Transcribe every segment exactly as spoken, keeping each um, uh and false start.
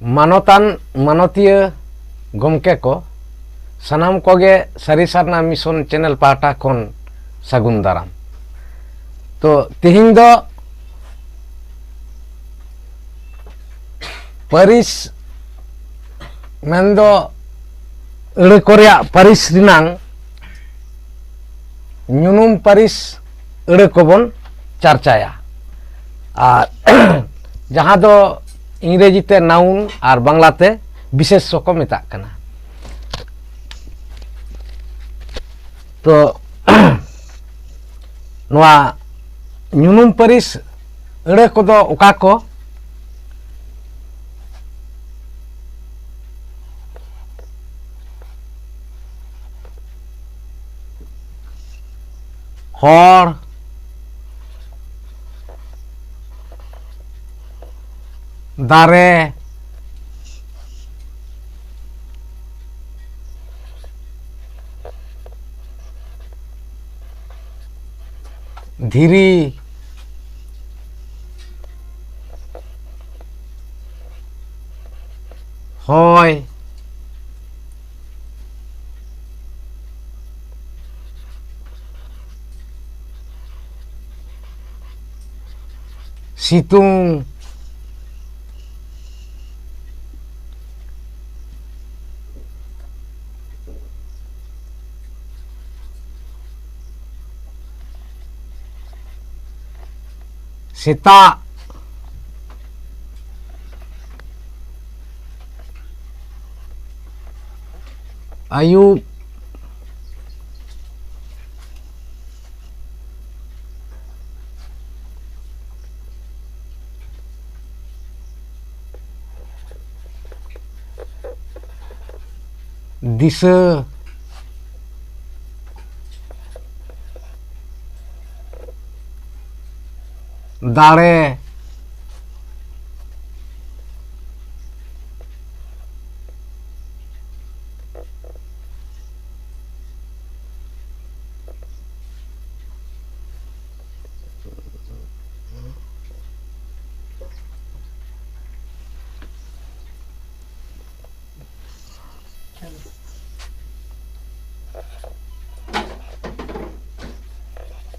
ᱢᱟᱱᱚᱛᱟᱱ ᱢᱟᱱᱚᱛᱤᱭᱟᱹ ᱜᱚᱢᱠᱮ ᱠᱚ, ᱥᱟᱱᱟᱢ ᱠᱚᱜᱮ ᱥᱟᱹᱨᱤ ᱥᱟᱨᱱᱟ ᱢᱤᱥᱚᱱ ᱪᱮᱱᱮᱞ ᱯᱟᱦᱴᱟ ᱠᱷᱚᱱ ᱥᱟᱹᱜᱩᱱ ᱫᱟᱨᱟᱢ᱾ ᱛᱚ, ᱛᱮᱦᱮᱧ ᱫᱚ ᱯᱟᱹᱨᱤᱥ ᱢᱮᱱᱫᱚ ᱟᱹᱲᱟᱹ ᱠᱚ ᱨᱮᱭᱟᱜ ᱯᱟᱹᱨᱤᱥ ᱨᱮᱱᱟᱝ ᱧᱩᱱᱩᱢ ᱯᱟᱹᱨᱤᱥ ᱟᱹᱲᱟᱹ ᱠᱚᱵᱚᱱ ᱪᱟᱨᱪᱟᱭᱟ᱾ ᱟᱨ ᱡᱟᱦᱟᱸ ᱫᱚ ᱤᱝᱨᱮᱡᱤ ᱛᱮ ᱱᱟᱣᱩᱱ ᱟᱨ ᱵᱟᱝᱞᱟ ᱛᱮ ᱵᱤᱥᱮᱥᱥᱚ ᱠᱚ ᱢᱮᱛᱟᱜ ᱠᱟᱱᱟ᱾ ᱛᱚ, ᱱᱚᱣᱟ ᱧᱩᱱᱩᱢ ᱯᱟᱹᱨᱤᱥ ᱟᱹᱲᱟᱹ ᱠᱚᱫᱚ ᱚᱠᱟ ᱠᱚ? ᱦᱚᱲ, ᱫᱟᱨᱮ, ᱫᱷᱤᱨᱤ, ᱦᱚᱭ, ᱥᱤᱛᱩᱝ, ᱥᱮᱛᱟᱜ, ᱟᱹᱭᱩᱵ, ᱫᱤᱥᱟᱹ, ᱫᱟᱲᱮ,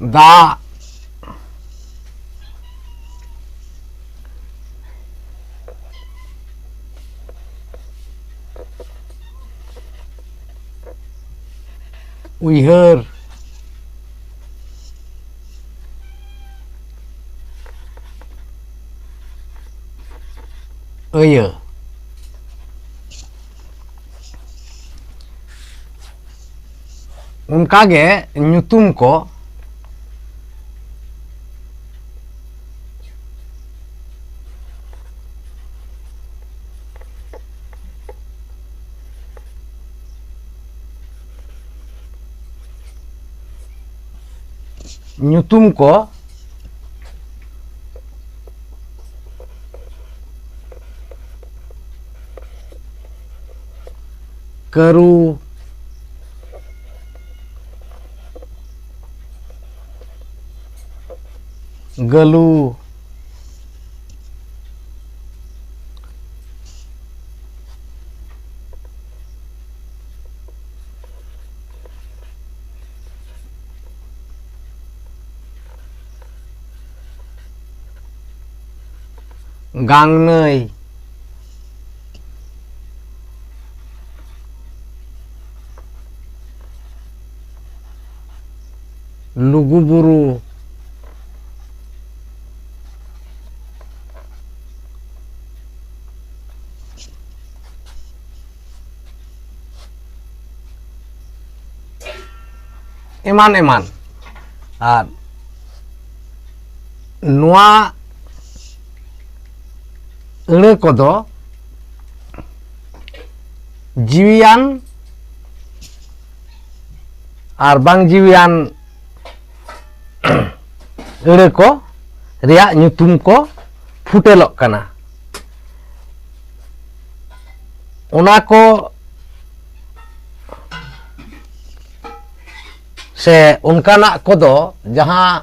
ᱫᱟᱜ, ᱩᱭᱦᱟᱹᱨ, ᱟᱹᱭᱟᱹ᱾ ᱚᱱᱠᱟᱜᱮ ᱧᱩᱛᱩᱢ ᱠᱚ, ᱧᱩᱛᱩᱢ ᱠᱚ, ᱠᱟᱹᱨᱩ, ᱜᱟᱹᱞᱩ, ᱜᱟᱝᱱᱟᱹᱭ, ᱞᱩᱜᱩᱵᱩᱨᱩ, ᱮᱢᱟᱱ ᱮᱢᱟᱱ᱾ ᱟᱨ ᱱᱚᱣᱟ ᱟᱹᱲᱟᱹ ᱠᱚᱫᱚ ᱡᱤᱣᱤᱭᱟᱱ ᱟᱨ ᱵᱟᱝ ᱡᱤᱣᱤᱭᱟᱱ ᱟᱹᱲᱟᱹ ᱠᱚ ᱨᱮᱭᱟᱜ ᱧᱩᱛᱩᱢ ᱠᱚ ᱯᱷᱩᱴᱮᱞᱚᱜ ᱠᱟᱱᱟ᱾ ᱚᱱᱟ ᱠᱚ ᱥᱮ ᱚᱱᱠᱟᱱᱟᱜ ᱠᱚᱫᱚ ᱡᱟᱦᱟᱸ,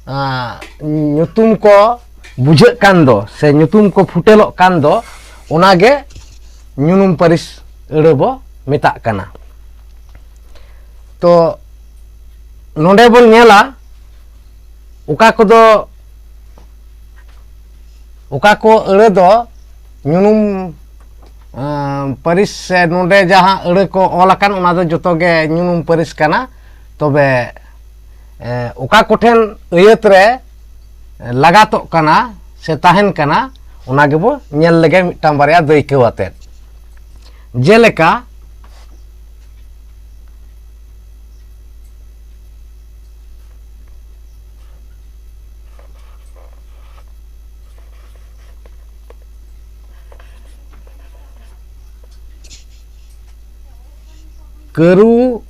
ᱟᱸ, ᱧᱩᱛᱩᱢ ᱠᱚ ᱵᱩᱡᱷᱟᱹᱜ ᱠᱟᱱ ᱫᱚ ᱥᱮ ᱧᱩᱛᱩᱢ ᱠᱚ ᱯᱷᱩᱴᱮᱞᱚᱜ ᱠᱟᱱ ᱫᱚ, ᱚᱱᱟᱜᱮ ᱧᱩᱱᱩᱢ ᱯᱟᱹᱨᱤᱥ ᱟᱹᱲᱟᱹ ᱵᱚ ᱢᱮᱛᱟᱜ ᱠᱟᱱᱟ᱾ ᱛᱚ ᱱᱚᱰᱮ ᱵᱚᱱ ᱧᱮᱞᱟ, ᱚᱠᱟ ᱠᱚᱫᱚ, ᱚᱠᱟ ᱠᱚ ᱟᱹᱲᱟᱹ ᱫᱚ ᱧᱩᱱᱩᱢ, ᱟᱸ, ᱯᱟᱹᱨᱤᱥ ᱥᱮ ᱱᱚᱰᱮ ᱡᱟᱦᱟᱸ ᱟᱹᱲᱟᱹ ᱠᱚ ᱚᱞ ᱟᱠᱟᱱ, ᱚᱱᱟ ᱫᱚ ᱡᱚᱛᱚ ᱜᱮ ᱧᱩᱱᱩᱢ ᱯᱟᱹᱨᱤᱥ ᱠᱟᱱᱟ᱾ ᱛᱚᱵᱮ, ᱮᱸ, ᱚᱠᱟ ᱠᱚᱴᱷᱮᱱ ᱟᱹᱭᱟᱹᱛ ᱨᱮ ᱞᱟᱜᱟᱛᱚᱜ ᱠᱟᱱᱟ ᱥᱮ ᱛᱟᱦᱮᱱ ᱠᱟᱱᱟ, ᱚᱱᱟ ᱜᱮᱵᱚ ᱧᱮᱞ ᱞᱮᱜᱮ ᱢᱤᱫᱴᱟᱝ ᱵᱟᱨᱭᱟ ᱫᱟᱹᱭᱠᱟᱹᱣ ᱟᱛᱮᱫ᱾ ᱡᱮᱞᱮᱠᱟ, ᱠᱟᱹᱨᱩ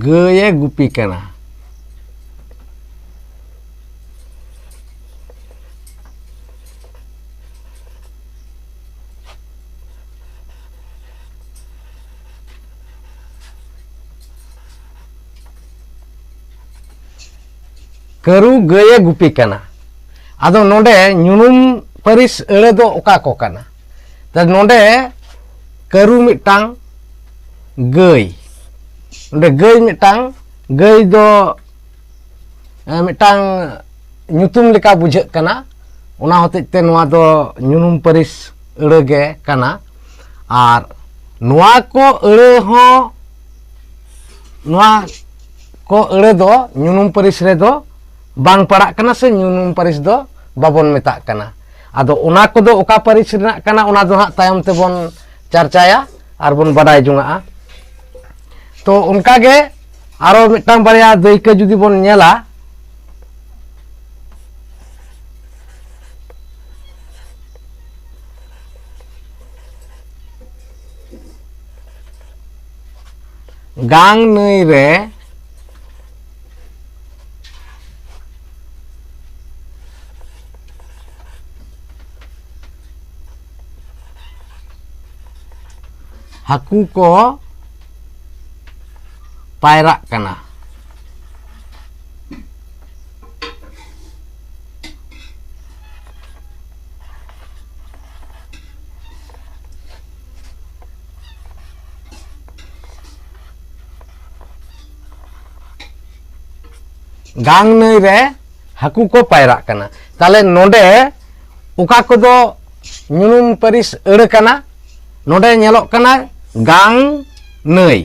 ᱜᱟᱹᱭᱮ ᱜᱩᱯᱤ ᱠᱟᱱᱟ᱾ ᱠᱟᱹᱨᱩ ᱜᱟᱹᱭᱮ ᱜᱩᱯᱤ ᱠᱟᱱᱟ᱾ ᱟᱫᱚ ᱱᱚᱰᱮ ᱧᱩᱱᱩᱢ ᱯᱟᱹᱨᱤᱥ ᱟᱹᱲᱟᱹ ᱫᱚ ᱚᱠᱟ ᱠᱚ ᱠᱟᱱᱟ? ᱛᱚ ᱱᱚᱰᱮ ᱠᱟᱹᱨᱩ ᱢᱤᱫᱴᱟᱝ ᱜᱟᱹᱭ, ᱱᱚᱰᱮ ᱜᱟᱹᱭ ᱢᱤᱫᱴᱟᱝ, ᱜᱟᱹᱭ ᱫᱚ, ᱮ, ᱢᱤᱫᱴᱟᱝ ᱧᱩᱛᱩᱢ ᱞᱮᱠᱟ ᱵᱩᱡᱷᱟᱹᱜ ᱠᱟᱱᱟ, ᱚᱱᱟ ᱦᱚᱛᱮᱡ ᱛᱮ ᱱᱚᱣᱟ ᱫᱚ ᱧᱩᱱᱩᱢ ᱯᱟᱹᱨᱤᱥ ᱟᱹᱲᱟᱹ ᱜᱮ ᱠᱟᱱᱟ᱾ ᱟᱨ ᱱᱚᱣᱟ ᱠᱚ ᱟᱹᱲᱟᱹ ᱦᱚᱸ, ᱱᱚᱣᱟ ᱠᱚ ᱟᱹᱲᱟᱹ ᱫᱚ ᱧᱩᱱᱩᱢ ᱯᱟᱹᱨᱤᱥ ᱨᱮᱫᱚ ᱵᱟᱝ ᱯᱟᱲᱟᱜ ᱠᱟᱱᱟ ᱥᱮ ᱧᱩᱱᱩᱢ ᱯᱟᱹᱨᱤᱥ ᱫᱚ ᱵᱟᱵᱚᱱ ᱢᱮᱛᱟᱜ ᱠᱟᱱᱟ᱾ ᱟᱫᱚ ᱚᱱᱟ ᱠᱚᱫᱚ ᱚᱠᱟ ᱯᱟᱹᱨᱤᱥ ᱨᱮᱱᱟᱜ ᱠᱟᱱᱟ, ᱚᱱᱟ ᱫᱚ ᱦᱟᱸᱜ ᱛᱟᱭᱚᱢ ᱛᱮᱵᱚᱱ ᱪᱟᱨᱪᱟᱭᱟ ᱟᱨ ᱵᱚᱱ ᱵᱟᱰᱟᱭ ᱡᱚᱝᱟᱜᱼᱟ᱾ ᱛᱚ ᱚᱱᱠᱟ ᱜᱮ ᱟᱨᱚ ᱢᱤᱫᱴᱟᱝ ᱵᱟᱨᱭᱟ ᱫᱟᱹᱭᱠᱟᱹ ᱡᱩᱫᱤ ᱵᱚᱱ ᱧᱮᱞᱟ, ᱜᱟᱝ ᱱᱟᱹᱭ ᱨᱮ ᱦᱟᱹᱠᱩ ᱠᱚ ᱯᱟᱭᱨᱟᱜ ᱠᱟᱱᱟ᱾ ᱜᱟᱝ ᱱᱟᱹᱭ ᱨᱮ ᱦᱟᱹᱠᱩ ᱠᱚ ᱯᱟᱭᱨᱟᱜ ᱠᱟᱱᱟ᱾ ᱛᱟᱦᱞᱮ ᱱᱚᱰᱮ ᱚᱠᱟ ᱠᱚᱫᱚ ᱧᱩᱱᱩᱢ ᱯᱟᱹᱨᱤᱥ ᱟᱹᱲᱟᱹ ᱠᱟᱱᱟ? ᱱᱚᱰᱮ ᱧᱮᱞᱚᱜ ᱠᱟᱱᱟ ᱜᱟᱝ ᱱᱟᱹᱭ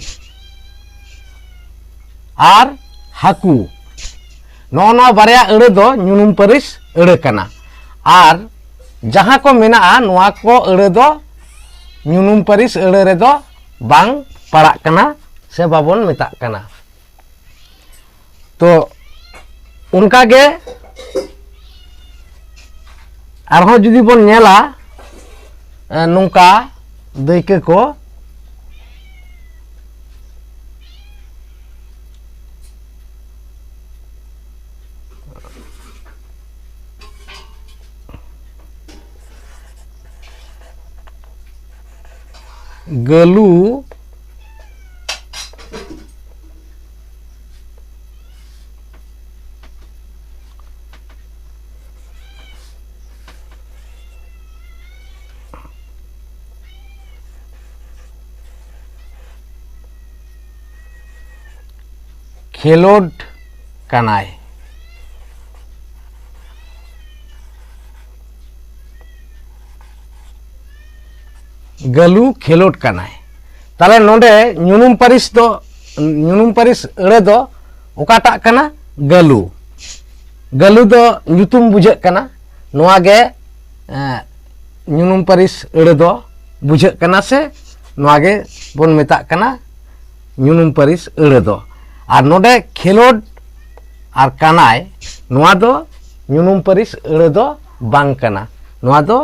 ᱟᱨ ᱦᱟᱹᱠᱩ᱾ ᱱᱚᱜᱼᱚ ᱱᱚᱣᱟ ᱵᱟᱨᱭᱟ ᱟᱹᱲᱟᱹ ᱫᱚ ᱧᱩᱱᱩᱢ ᱯᱟᱹᱨᱤᱥ ᱟᱹᱲᱟᱹ ᱠᱟᱱᱟ᱾ ᱟᱨ ᱡᱟᱦᱟᱸ ᱠᱚ ᱢᱮᱱᱟᱜᱼᱟ, ᱱᱚᱣᱟ ᱠᱚ ᱟᱹᱲᱟᱹ ᱫᱚ ᱧᱩᱱᱩᱢ ᱯᱟᱹᱨᱤᱥ ᱟᱹᱲᱟᱹ ᱨᱮᱫᱚ ᱵᱟᱝ ᱯᱟᱲᱟᱜ ᱠᱟᱱᱟ ᱥᱮ ᱵᱟᱵᱚᱱ ᱢᱮᱛᱟᱜ ᱠᱟᱱᱟ᱾ ᱛᱚ ᱚᱱᱠᱟ ᱜᱮ ᱟᱨᱦᱚᱸ ᱡᱩᱫᱤ ᱵᱚᱱ ᱧᱮᱞᱟ, ᱮ, ᱱᱚᱝᱠᱟ ᱫᱟᱹᱭᱠᱟᱹ ᱠᱚ, ᱜᱟᱹᱞᱩ ᱠᱷᱮᱞᱳᱰ ᱠᱟᱱᱟᱭ᱾ ᱜᱟᱹᱞᱩ ᱠᱷᱮᱞᱳᱰ ᱠᱟᱱᱟᱭ᱾ ᱛᱟᱦᱞᱮ ᱱᱚᱰᱮ ᱧᱩᱱᱩᱢ ᱯᱟᱹᱨᱤᱥ ᱫᱚ, ᱧᱩᱱᱩᱢ ᱯᱟᱹᱨᱤᱥ ᱟᱹᱲᱟᱹ ᱫᱚ ᱚᱠᱟᱴᱟᱜ ᱠᱟᱱᱟ? ᱜᱟᱹᱞᱩ᱾ ᱜᱟᱹᱞᱩ ᱫᱚ ᱧᱩᱛᱩᱢ ᱵᱩᱡᱷᱟᱹᱜ ᱠᱟᱱᱟ᱾ ᱱᱚᱣᱟ ᱜᱮ, ᱮᱸ, ᱧᱩᱱᱩᱢ ᱯᱟᱹᱨᱤᱥ ᱟᱹᱲᱟᱹ ᱫᱚ ᱵᱩᱡᱷᱟᱹᱜ ᱠᱟᱱᱟ ᱥᱮ ᱱᱚᱣᱟ ᱜᱮ ᱵᱚᱱ ᱢᱮᱛᱟᱜ ᱠᱟᱱᱟ ᱧᱩᱱᱩᱢ ᱯᱟᱹᱨᱤᱥ ᱟᱹᱲᱟᱹ ᱫᱚ᱾ ᱟᱨ ᱱᱚᱰᱮ ᱠᱷᱮᱞᱳᱰ ᱟᱨ ᱠᱟᱱᱟᱭ, ᱱᱚᱣᱟ ᱫᱚ ᱧᱩᱱᱩᱢ ᱯᱟᱹᱨᱤᱥ ᱟᱹᱲᱟᱹ ᱫᱚ ᱵᱟᱝ ᱠᱟᱱᱟ᱾ ᱱᱚᱣᱟ ᱫᱚ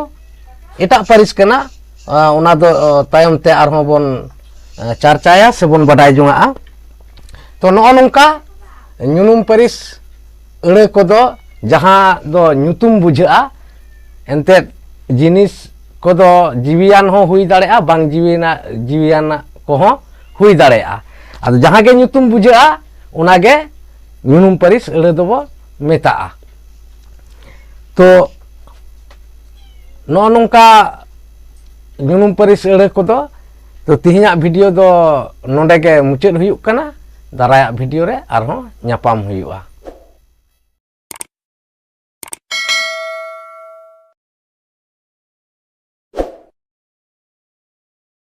ᱮᱴᱟᱜ ᱯᱟᱹᱨᱤᱥ ᱠᱟᱱᱟ᱾ ᱟ, ᱚᱱᱟ ᱫᱚ, ᱟ, ᱛᱟᱭᱚᱢ ᱛᱮ ᱟᱨᱦᱚᱸ ᱵᱚᱱ, ᱟ, ᱪᱟᱨᱪᱟᱭᱟ ᱥᱮ ᱵᱚᱱ ᱵᱟᱰᱟᱭ ᱡᱚᱝᱟᱜᱼᱟ᱾ ᱛᱚ ᱱᱚᱜᱼᱚ ᱱᱚᱝᱠᱟ ᱧᱩᱱᱩᱢ ᱯᱟᱹᱨᱤᱥ ᱟᱹᱲᱟᱹ ᱠᱚᱫᱚ ᱡᱟᱦᱟᱸ ᱫᱚ ᱧᱩᱛᱩᱢ ᱵᱩᱡᱷᱟᱹᱜᱼᱟ, ᱮᱱᱛᱮᱫ ᱡᱤᱱᱤᱥ ᱠᱚᱫᱚ ᱡᱤᱣᱤᱭᱟᱱ ᱦᱚᱸ ᱦᱩᱭ ᱫᱟᱲᱮᱭᱟᱜᱼᱟ, ᱵᱟᱝ ᱡᱤᱣᱤᱭᱟᱱᱟᱜ, ᱡᱤᱣᱤᱭᱟᱱᱟᱜ ᱠᱚᱦᱚᱸ ᱦᱩᱭ ᱫᱟᱲᱮᱭᱟᱜᱼᱟ᱾ ᱟᱫᱚ ᱡᱟᱦᱟᱸ ᱜᱮ ᱧᱩᱛᱩᱢ ᱵᱩᱡᱷᱟᱹᱜᱼᱟ, ᱚᱱᱟ ᱜᱮ ᱧᱩᱱᱩᱢ ᱯᱟᱹᱨᱤᱥ ᱟᱹᱲᱟᱹ ᱫᱚᱵᱚ ᱢᱮᱛᱟᱜᱼᱟ᱾ ᱛᱚ ᱱᱚᱜᱼᱚ ᱱᱚᱝᱠᱟ ᱧᱩᱱᱩᱢ ᱯᱟᱹᱨᱤᱥ ᱟᱹᱲᱟᱹ ᱠᱚᱫᱚ᱾ ᱛᱚ ᱛᱮᱦᱮᱧᱟᱜ ᱵᱷᱤᱰᱤᱭᱳ ᱫᱚ ᱱᱚᱰᱮ ᱜᱮ ᱢᱩᱪᱟᱹᱫ ᱦᱩᱭᱩᱜ ᱠᱟᱱᱟ᱾ ᱫᱟᱨᱟᱭᱟᱜ ᱵᱷᱤᱰᱤᱭᱳ ᱨᱮ ᱟᱨᱦᱚᱸ ᱧᱟᱯᱟᱢ ᱦᱩᱭᱩᱜᱼᱟ᱾